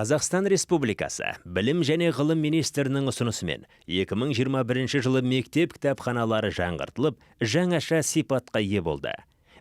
Қазақстан Республикасы Білім және ғылым министрінің ұсынысымен 2021 жылы мектеп кітапханалары жаңғыртылып, жаңаша сипатқа ие болды.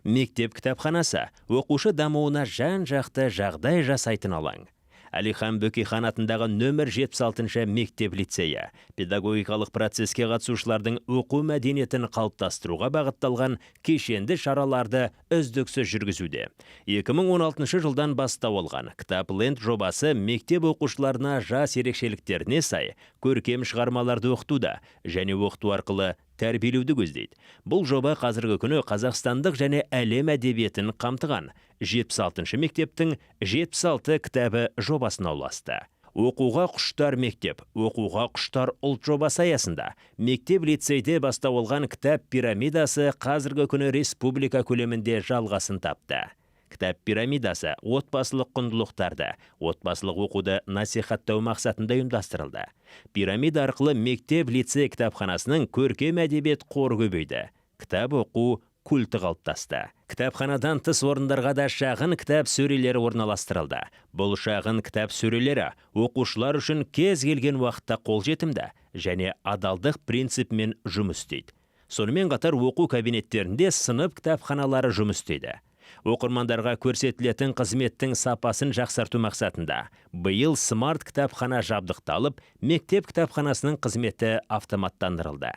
Мектеп кітапханасы – оқушы дамуына жан-жақты жағдай жасайтын алаң. Әлихан Бөкейхан атындағы нөмір 76 мектеп лицейі педагогикалық процеске қатысушылардың оқу мәдениетін қалыптастыруға бағытталған кешенді шараларды үздіксіз жүргізуде. 2016 жылдан бастау алған Кітапленд жобасы мектеп оқушыларына жас ерекшеліктеріне сай көркем шығармаларды оқытуда және оқыту арқылы тәрбиелеуді көздейді. Бұл жоба қазіргі күні қазақстандық және әлем әдебиетін қамтыған 76 мектептің 76 кітабы жобасына ұласты. Оқуға құштар мектеп, оқуға құштар ұлт жобасы аясында мектеп лицейде бастау алған кітап пирамидасы қазіргі күні республика көлемінде жалғасын тапты. Кітап пирамидасы отбасылық құндылықтарды, отбасылық оқуды насихаттау мақсатында ұйымдастырылды. Пирамида арқылы мектеп лицей кітапханасының көркем әдебиет қоры көбейді. Кітап оқу культі қалыптасты. Кітапханадан тыс орындарға да шағын кітап сөрелері орналастырылды. Бұл шағын кітап сөрелері оқушылар үшін кез келген уақытта қолжетімді және адалдық принципімен жұмыс істейді. Сонымен қатар оқу кабинеттерінде сынып кітапханалары жұмыс істейді. Оқырмандарға көрсетілетін қызметтің сапасын жақсарту мақсатында биыл смарт кітапхана жабдықталып, мектеп кітапханасының қызметі автоматтандырылды.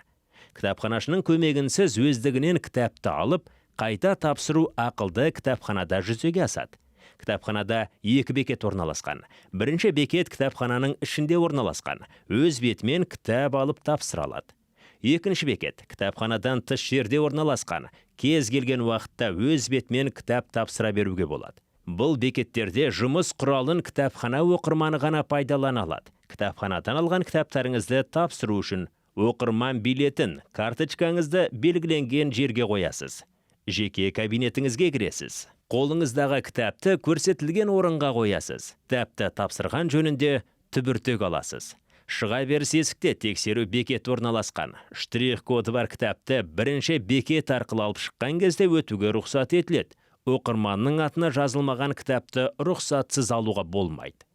Кітапханашының көмегінсіз өздігінен кітапты алып, қайта тапсыру ақылды кітапханада жүзеге асады. Кітапханада екі бекет орналасқан. Бірінші бекет кітапхананың ішінде орналасқан. Өз бетімен кітап алып тапсыра алады. Екінші бекет кітапханадан тыс жерде орналасқан. Кез келген уақытта өз бетімен кітап тапсыра беруге болады. Бұл бекеттерде жұмыс құралын кітапхана оқырманы ғана пайдалана алады. Кітапханадан алған кітаптарыңызды тапсыру үшін оқырман билетін, карточкаңызды белгіленген жерге қоясыз. Жеке кабинетіңізге кіресіз. Қолыңыздағы кітапты көрсетілген орынға қоясыз. Кітапты тапсырған жөнінде түбіртек аласыз. Шыға беріс есікте тексеру бекеті орналасқан. Штрих коды бар кітапты бірінші бекет арқылы алып шыққан кезде өтуге рұқсат етіледі. Оқырманның атына жазылмаған кітапты рұқсатсыз алуға болмайды.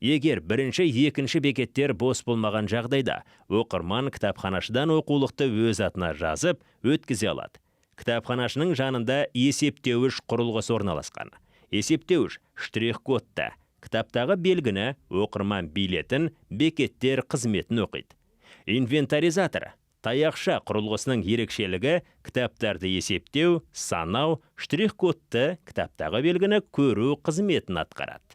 Егер бірінші, екінші бекеттер бос болмаған жағдайда, оқырман кітапханашыдан оқулықты өз атына жазып, өткізе алады. Кітапханашының жанында есептеуіш құрылғысы орналасқан. Есептеуіш штрих кодты, кітаптағы белгіні, оқырман билетін, бекеттер қызметін оқиды. Инвентаризатор таяқша құрылғысының ерекшелігі – кітаптарды есептеу, санау, штрих кодты, кітаптағы белгіні көру қызметін атқарады.